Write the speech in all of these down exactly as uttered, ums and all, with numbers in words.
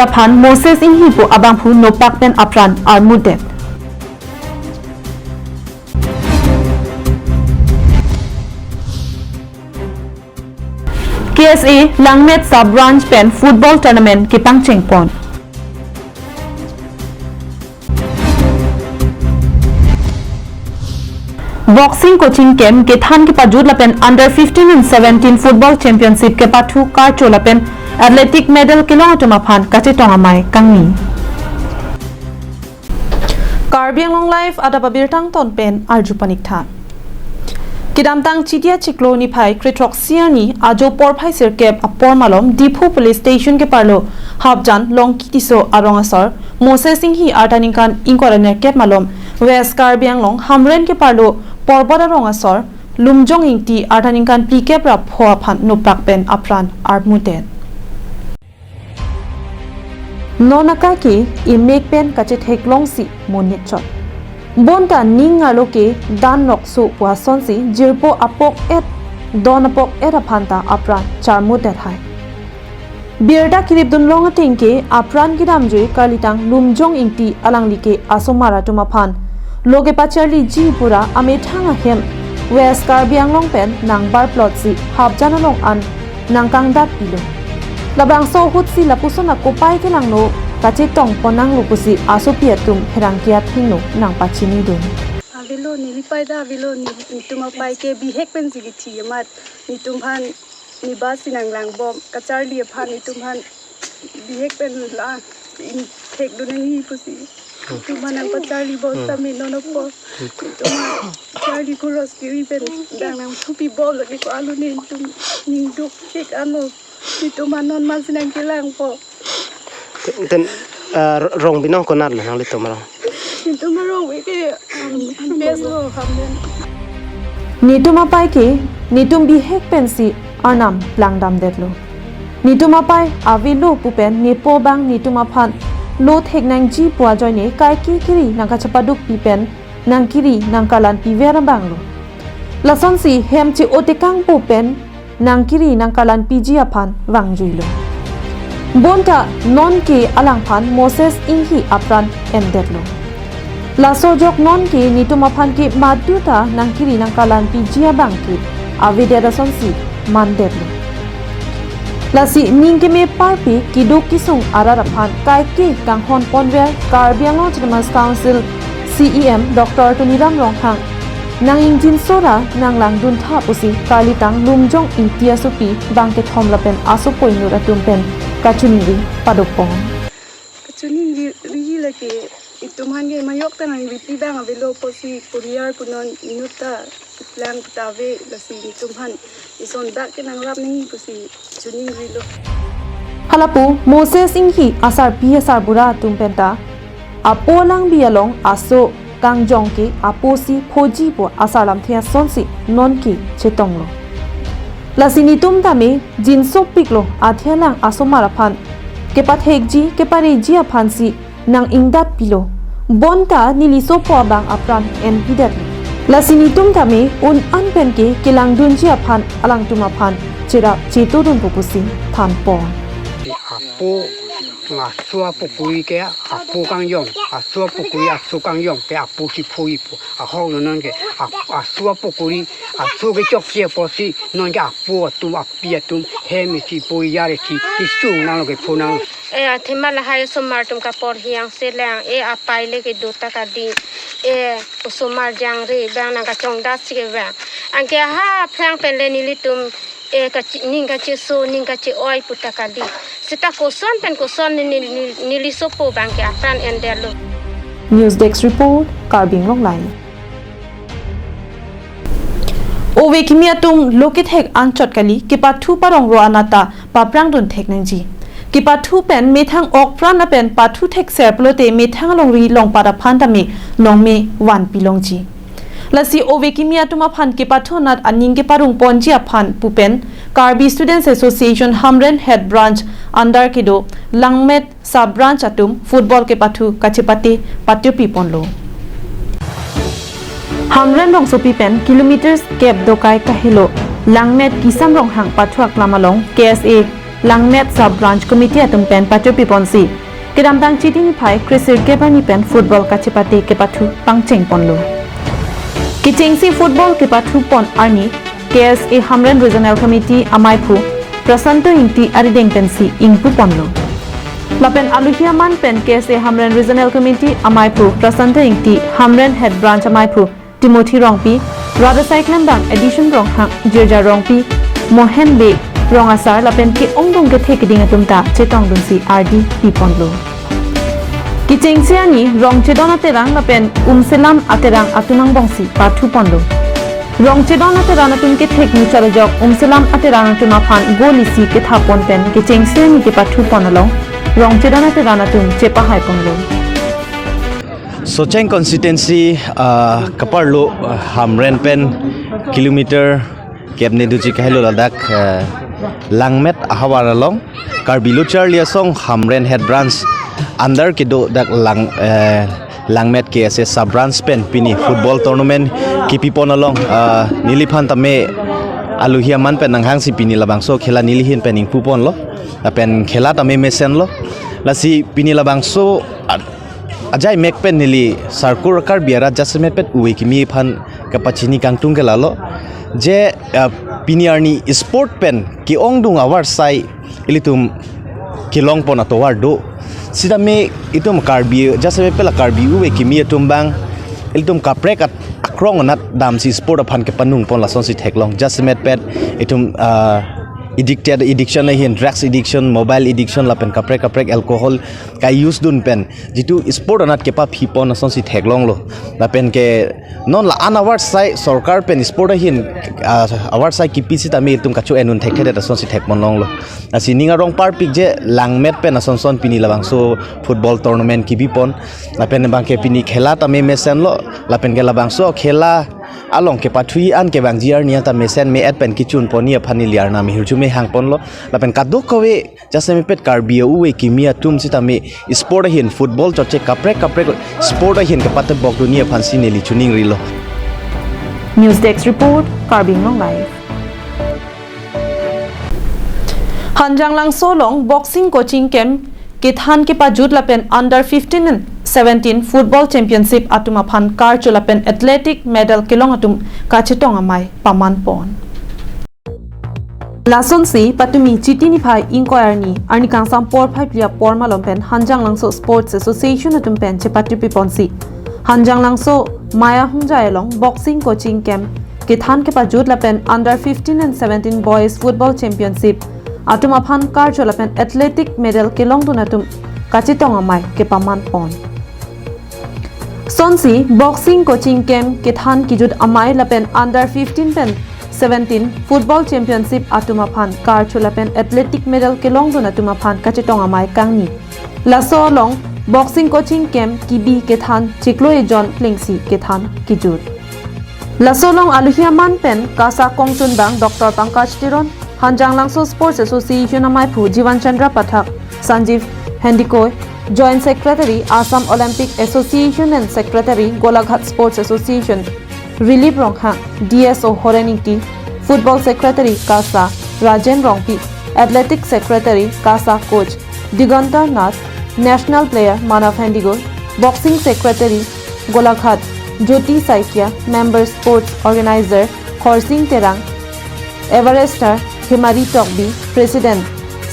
aphan Moses Inghi pu abangphu nopak pen apran armudet. K S A Langmet Sub Branch pen football tournament kepangcheng pon. Boxing coaching camp kethan kepajut lapen under fifteen and seventeen football championship kepathu karcho lapen athletic medal kelong atum aphan kachetong amei kangni. Karbi Anglong Live adap abirta angton pen arju paniktha. Kedamtang Chiti achiklo niphai kre-throksi arni ajo porphai sirkep apor malom Diphu Police Station keparlo Hapjan Longki Tisso arong asor Moses Inghi arta ningkan ingkoi ra nerkep malom West Karbi Anglong Hamren keparlo Porbot arong asor Lumjong Ingti arta ningkan phlikep ra pho aphan nopak pen apran armudet. Non akai ke emek pen kachetheklongsi monit chot. Bonta ning arlo ke dan nokso pu asonsi jirpo apok et, don apok et aphan ta apran charmudet hai. Birta kiripdun long ateng ke apran kedamjui kalitang Lumjong Ingti alangli ke asomar atum aphan lo kepacharliji pura amethang ahem West Karbi Anglong pen nangbar plotsi Hapjan along an nangkangdat pilo. Labangso ahutsi lapuson akopai kelangno kachetong ponnanglo pusi asopi atum pherangke athengno nangpachinidun. Avelo, neli pai ta avelo, ne-, netum apai ke bihek pensi kethi amat, netum aphan ne bus si nanglangbom, kacharli aphan netum aphan bihek pen la, ingthekdun nangji pusi. Netum aphan nangpacharli bom Hmm. sami non apor. Netum aphan charli khuros kiri pen dang nangthupi bomlo ke ko-an lo netum ningduk thek ano. Netum aphan non masi nangkelangpo. Ten, ten, ah, rong binong konat lo nanglitum arong? Netum arong ke, um, best lo, Hamren. Netum apai ke, netum bihek pensi arnam langdamdetlo. Netum apai avelo pu pen nepo abang netum aphan lo thek nangji pu ajoine kaike kiri nangkachepadukpi pen nangkiri nangkalanpiver abanglo. Lasonsi hem che-otekangpo pen nangkiri nangkalanpiji aphan vangjuilo. Bonta nonke alangphan Moses Inghi apran endetlo. Laso ajok nonke netum aphan ke madu ta nangkiri nangkalanpiji abang ke avedet asonsi mandetlo. Lasi ning keme parpe keduk kesung arat aphan kaike kanghon ponver Karbi Anglong Autonomous Council C E M Doctor Tuliram Ronghang nang ingjinso ra nanglangduntha pusi kalitang Lumjong Ingti asopi bang kethom lapen asopo inut atum pen kachiningri padopon. Kachiningri, ri lake netum aphan ke majok ta nangripi abang avelo pusi poriyar punon inut ta lang ta ave, lasi netum aphan ison dak ke nanglap nangji pusi chiningrilo. Halapu Moses Inghi asarpi asarbura atum penta apo alangbi along aso kangjong ke apo si phoji pu asar lamthe asonsi nonke chetonglo. Lasi netum tame jinsopiklo, athe alang asomar aphan kepathekji kepareji aphansi nang-ingdat pilo. Bonta neli sopo abang apran enpidet. Lasi netum tame un-an pen ke kelangdunji aphan alangtum aphan cherap chetodunpo pusi thanpon. Apo, aso apo kuri ke apo kangjong, aso apo kuri aso kangjong ke apo si phoipo. Ahok lo nonke ap-, aso apo kuri aso kechokche apotsi nonke apo atum api atum hem isi poriyar isi kesung nanglo kepho nang. E, athema lahai osomar atum kaporhi angse lang, e, apai le kedo ta kali, e, osomar jangre bang nangkachongdat si ke bang. Anke ha aphrang pen le nelitum, e, kachi-, ning kacheso, ning kache-oi pu ta kali. Seta koson pen koson ne-, ne-, ne-, neli sopo abang ke apran endetlo. News Desk Report, Karbi Anglong Live. Ove kimi atum lo kethek anchot kali, kepathu parong ro anat ta paprangdun thek nangji. Kepathu pen methang ok pran lapen pathu thekser pulote methang alongri longpat aphan tame nongme vanpi longji. Lasi ove kimi atum aphan kepathu anat aning keparong ponji aphan pu pen Karbi Students Association Hamren Head Branch under kedo Langmet Sub Branch atum football kepathu kachepate pathupi ponlo. Hamren rongsopi pen kilometers kep dokai kahelo Langmet Kisam Ronghang pathu aklam along K S A Langmet Sub Branch Committee atum pen pachopi ponsi, kedamtang Chiti niphai kresirkep arni pen football kachepate kepathu pangcheng ponlo. Kechengsi football kepathu pon arni K S A Hamren Regional Committee amaiphu Prasanto Ingti arideng pensi ingpu ponlo. Lapen aluhi aman pen K S A Hamren Regional Committee amaiphu Prasanto Ingti, Hamren Head Branch amaiphu Timothy Rongpi, Radasai Klembang, Addition Ronghang, Jirja Rongpi, Mohen Bey, Rong Asar lapen ke-ongdung kethe keding atum ta chetongdunsi ardi pi ponlo. Kechengsi arni Rongchedon Aterang lapen Umselam Aterang atum angbongsi pathu ponlo. Rongchedon Aterang atum kethek muchot ajok Umselam Aterang atum aphan goal isi ketha pon pen kechengsi arni kepathu pon along Rongchedon Aterang atum chepahai ponlo. Socheng constituency, ah, kaparlo, ah, Hamren pen kilometer kep ne duchi kahelo ladak, ah, Langmet ahavar along Karbi Lo Charli Asong Hamren Head Branch under kedo dak Lang, eh, Langmet K S A Sub Branch pen pini football tournament kipi pon along, ah, neliphan tame aluhi aman pen nanghangsi pini labangso khela nelihin pen ingpu ponlo, lapen khela tame mesenlo. Lasi pini labangso, ah, ajai mek pen neli Sarkur Karbi arat jasemet pet ove kimi aphan kapachini kangtung ke lalo. Je, ah, pini arni sport pen ke-ongdung avarsai ilitum kelong pon atovar do. Sitame itum Karbi jasemet pet la Karbi ove kimi atum abang ilitum kaprek at-, akrong anat damsi sport aphan kepanung pon lasonsi theklong. Jasemet pet itum, ah, addicted, addiction ahin, drugs addiction, mobile addiction lapen kaprek kaprek alcohol ka-use dun pen jitu sport anat kepaphi pon asonsi theklonglo. Lapen ke non la-an avarsai sorkar pen sport ahin, ah, avarsai kipi sitame itum kacho-en un thekthedet asonsi thek pon longlo. Lasi ning arong parpik je Langmet pen asonson pini labangso football tournament kipi pon. Lapen abang ke pini khela tame mesenlo. Lapen ke labangso khela along kepathu an kevangji arni ta mesen me-et pen kechun ponni aphan neli arnam ahirjume hang ponlo. Lapen kadokave jasemet pet Karbi ove kimi atum sitame sport ahin football chotche kaprek kaprek sport ahin kepatebok dunji aphansi neli choningrilo. News Desk Report, Karbi Anglong Live. Hanjanglangso along boxing coaching camp kethan kepajut lapen under fifteen and seventeen football championship atum aphan karcho lapen athletic medal kelong atum kachetong amei paman pon. Lasonsi patumi Chiti niphai ingkoi arni, arni kangsam porphai phli apor malom pen Hanjanglangso Sports Association atum pen chepathupi ponsi, Hanjanglangso Maya Hongjai along boxing coaching camp kethan kepajut lapen under fifteen and seventeen boys football championship atum aphan karcho lapen athletic medal kelongdun atum kachetong amei kepaman pon. Sonsi boxing coaching camp kethan kejut amei lapen under fifteen pen seventeen football championship atum aphan karcho lapen athletic medal kelongdun atum aphan kachetong amei kangni. Laso along boxing coaching camp kebi kethan chiklo ejon plengsi kethan kejut. Laso along aluhi aman pen KASA kongchunbang Doctor Pankaj Teron, Hanjanglangso Sports Association amaiphu Jivan Chandra Pathak, Sanjeev Handikoi, Joint Secretary Assam Olympic Association and Secretary Golaghat Sports Association, Rilip Ronghang, D S O Horen Ingti, Football Secretary KASA Rajen Rongpi, Athletic Secretary KASA Coach Diganta Nath, National Player Manav Handigor, Boxing Secretary Golaghat Jyoti Saikia, Member Sports Organizer Khorsing Terang, Everester Hemari Tokbi, President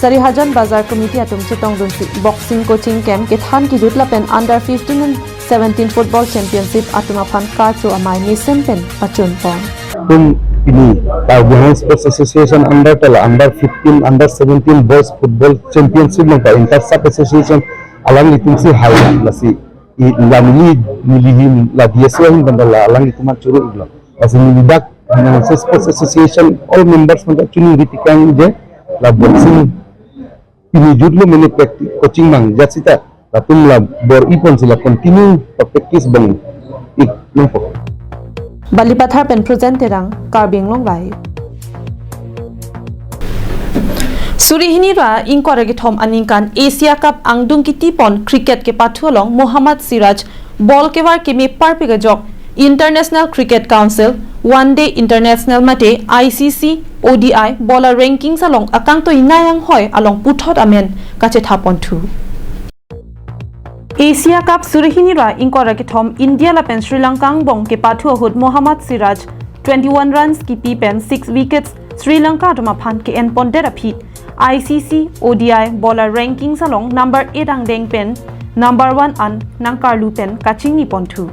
Sarihajan Bazar Committee atum chetongdunsi boxing coaching camp kethan kejut lapen under fifteen and seventeen football championship atum aphan karcho amei mesen pen pachun pon. Tum pini Karbi Anglong Sports Association under tala under fifteen, under seventeen boys football championship along ka inter sub association alanglitumsi hai lasi i lamili nelihin la D S O ahin bandala alanglitum churu iglo. Lasi neli dak Hanjanglangso Sports Association all members mangka chuningri tikang je la boxing pini jutlo mene practice coaching mang jat sita latum la bor-i ponsi la continue pa practice bang ik nangpo. Balipathar pen Projen Terang, Karbi Anglong Live. Suri hini ra ingkoi ra kethom aningkan Asia Cup angdung kiti pon cricket kepathu along Mohammad Siraj ball kevar keme parpik ajok International Cricket Council One Day International mate I C C O D I bola rankings along akangtoi nai anghoi along puthot amen kachethapon thu. Asia Cup suri hini ra ingkoi ra kethom India lapen Sri Lanka angbong kepathu ahut Mohammad Siraj twenty-one runs kipi pen six wickets Sri Lanka atum aphan ke-enpondet aphi I C C O D I bola rankings along number eight angdeng pen number one an nangkarlu pen kachingnipon thu.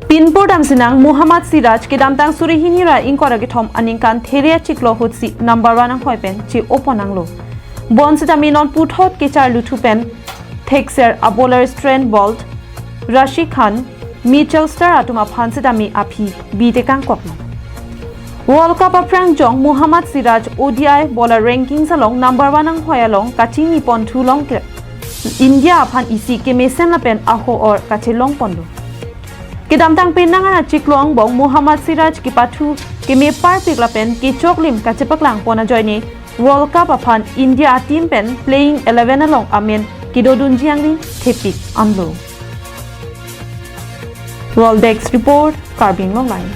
Pinpur damsinang Mohammad Siraj kedamtang suri hini ra ingkoi ra kethom aningkan there achiklo ahutsi number one anghoi pen che-opon nanglo. Bonsitame non puthot kecharlu thu pen thekser a-bowler Trent Boult, Rashid Khan, Mitchell Starc atum aphan sitame aphi bitekangkoklo. World Cup aphrang jong Mohammad Siraj O D I bola rankings along number one anghoi along kachingnipon thu longke India aphan isi kemesen lapen aho-or kachelongponlo. Kedamtang penang an achiklo angbong Mohammad Siraj kepathu keme parpik lapen kechoklim kachepaklangpon ajoine World Cup aphan India a-team pen playing eleven along amen kedodunji angring thepik anlo. World Desk Report, Karbi Anglong Live.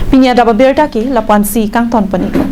Pini adap abirta ke lapu-ansi kangtonpon-iklo.